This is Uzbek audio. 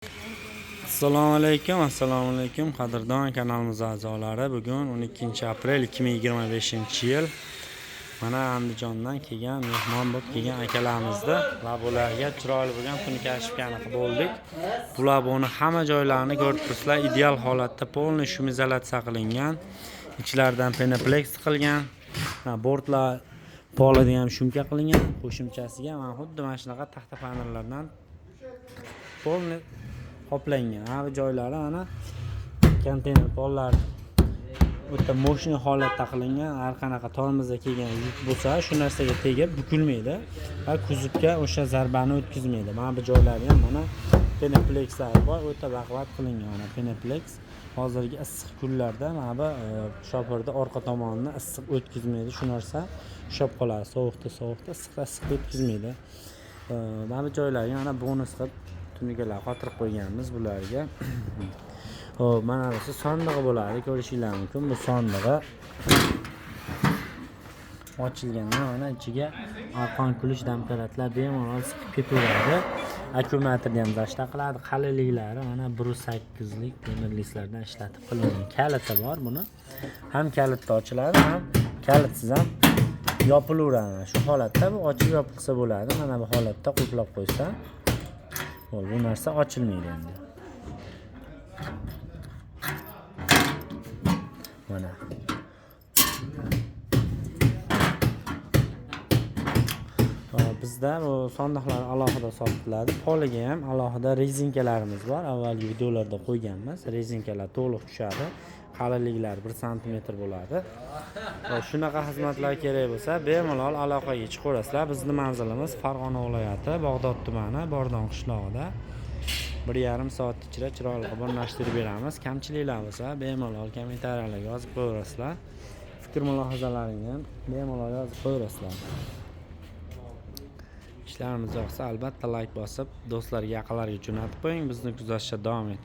Assalomu alaykum, assalomu alaykum, qadrdon kanalimiz a'zolari. Bugun 12 aprel 2025-yil. Mana Andijondan kelgan, mehmon bo'lib kelgan akalarimizni va bularga chiroyli bo'lgan tunikashifkani qilib bo'ldik. Bular buni hamma joylarini ko'rib turibsizlar, ideal holatda, полный шумоизоляция qilingan. Ichlaridan пеноплэкс qilgan. Ha, bortlar polida ham шумка qilingan. Qo'shimchasiga mana xuddi mana shunaqa taxta panellardan полный qoplangan. Ha, bu joylari mana konteyner pollar o'ta мощный holatda qilingan. Har qanaqa tormozda kelgan yuk bo'lsa, shu narsaga tegib bukilmaydi va kuzovga o'sha zarbani o'tkazmaydi. Mana bu joylari ham mana пеноплэкс lar bor, o'ta baquvvat qilingan. Mana пеноплэкс hozirgi issiq kunlarda mana bu shopirni orqa tomonini issiq o'tkazmaydi. Shu narsa ushlab qoladi. Sovuqda sovuqda, issiqda issiqda o'tkazmaydi. Mana bu joylarga mana bonus qilib tunukalar qotirib qo'yganmiz bularga. Xo'p, mana busi sondig'i bo'ladi, ko'rishinglar mumkin. Bu sondig'i ochilganda mana ichiga arqon, ключ, dombkratlar bemalol siqib ketaveradi. Akkumulyatorni ham защита qiladi. Qalinliklari mana 1,8lik temir listlardan ishlatib qilingan. Kaliti bor buni. Ham kalitda ochiladi, ham kalitsiz ham yopilaveradi. Shu holatda bu ochib yopilsa bo'ladi. Mana bu holatda qulflab qo'ysa, bo'ldi, bu narsa ochilmaydi endi. Mana. Bizda bu sandiqlar alohida sotiladi. Poliga ham alohida rezinkalarimiz bor. Avvalgi videolarda qo'yganmiz. Rezinkalar to'liq tushadi. Qalinliklari 1 santimetr bo'ladi. Va shunaqa xizmatlar kerak bo'lsa, bemalol aloqaga chiqaverasizlar. Bizning manzilimiz Farg'ona viloyati, Bag'dod tumani, Bordon qishlog'ida. 1,5 soat ichida chiroyli qilib o'rnashtirib beramiz. Kamchiliklar bo'lsa, bemalol kommentariyalarga yozib qo'yaverasizlar. Fikr mulohazalaringni ham bemalol yozib qo'yaverasizlar. Ishlarimiz yoqsa, albatta layk bosib, do'stlarga, yaqinlarga jo'natib qo'ying. Bizni kuzatishda davom eting.